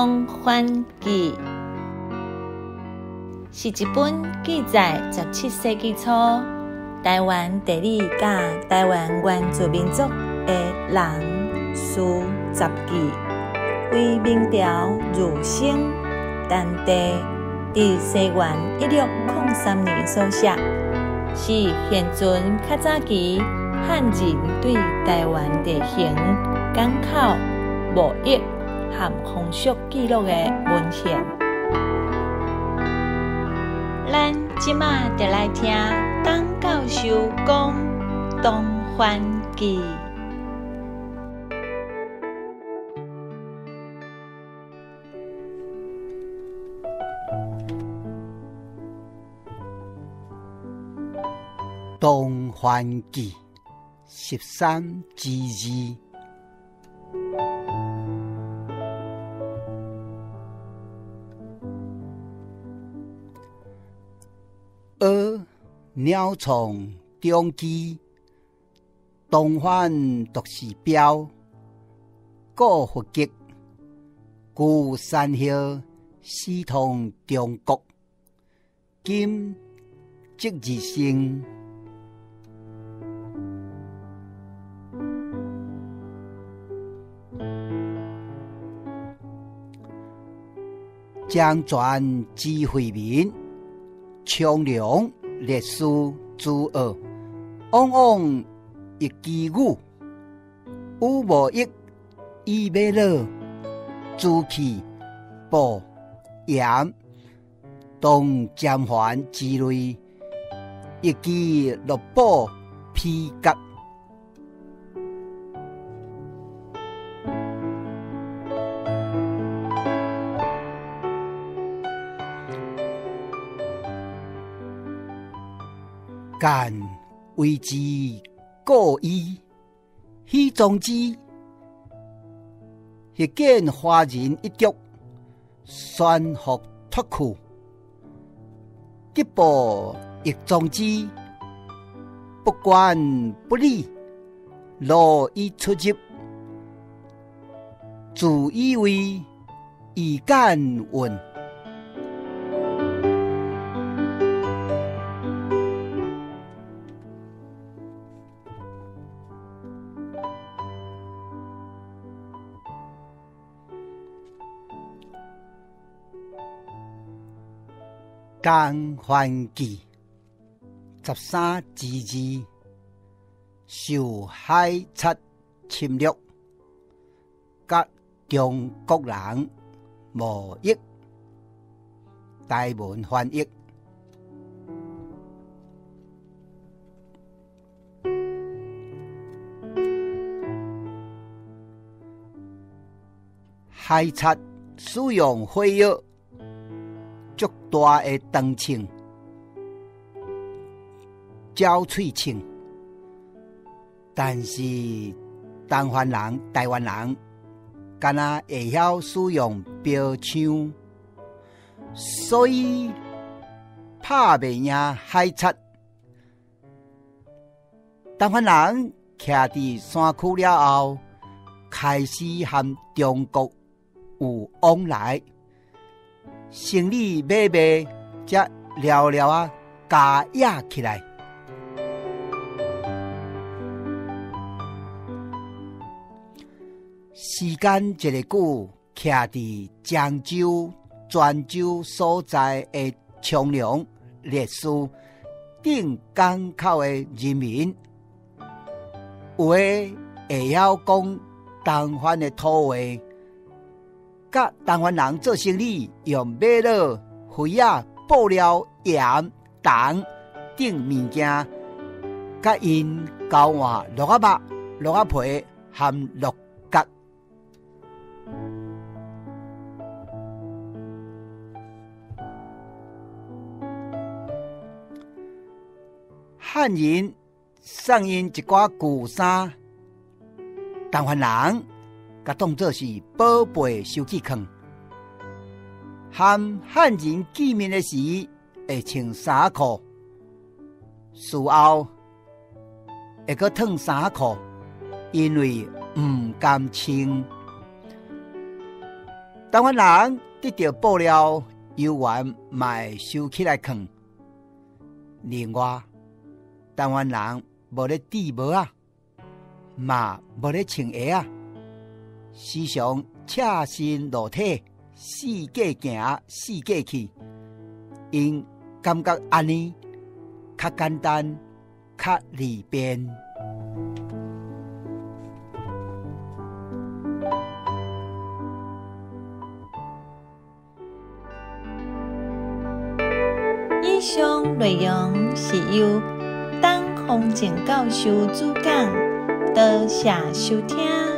東番記》是一本記載17世紀初台灣地理佮台灣原住民族的人事雜記，為明朝儒生陳第佇西元1603年所寫，是現存較早期漢人對台灣地形、港口、貿易和風俗記錄的文獻。咱這馬就來聽董教授講《東番記》。《東番記》13之2。学鸟虫中基，东番独是标，顾佛吉，旧山叶四通中国，今即日生。漳泉之惠民，昌良历史诸恶，往往易其语，有无益以马乐，朱器、布、盐、当尖环之类，亦其乐宝披甲。干为之故意，许宗之，彼见华人一族宣服脱去，吉报亦宗之，不管不理，罗以出入，自以为以干运。江番记13之2，受海贼侵略，佮中國人貿易，台文翻譯。海賊使用火藥，足大的長銃、鳥喙銃，但是東番人、台灣人，敢若會曉使用標槍，所以拍袂贏海賊。東番人徛佇山區了後，開始和中國有往來。生意買賣才了了仔加掖起來。時間一个久，徛佇漳州、泉州所在的昌良、烈士等港口的人民，有的會曉講東番的土話。佮東番人做生意，用馬瑙、魚仔、布料、鹽、銅等物件，佮𪜶交換鹿仔肉、鹿仔皮和鹿角。漢人送𪜶一寡舊衫，東番人共當做是寶貝收去囥。和漢人見面的時，會穿衫褲，事後會閣脫衫褲，因為毋甘穿。台灣人得著布料，猶原嘛會收起來囥。另外，台灣人無咧戴帽仔，嘛無咧穿鞋仔，時常赤身露體，四界行，四界去。𪜶感覺按呢較簡單，較利便。以上內容是由董宏正教授主講，多謝收聽。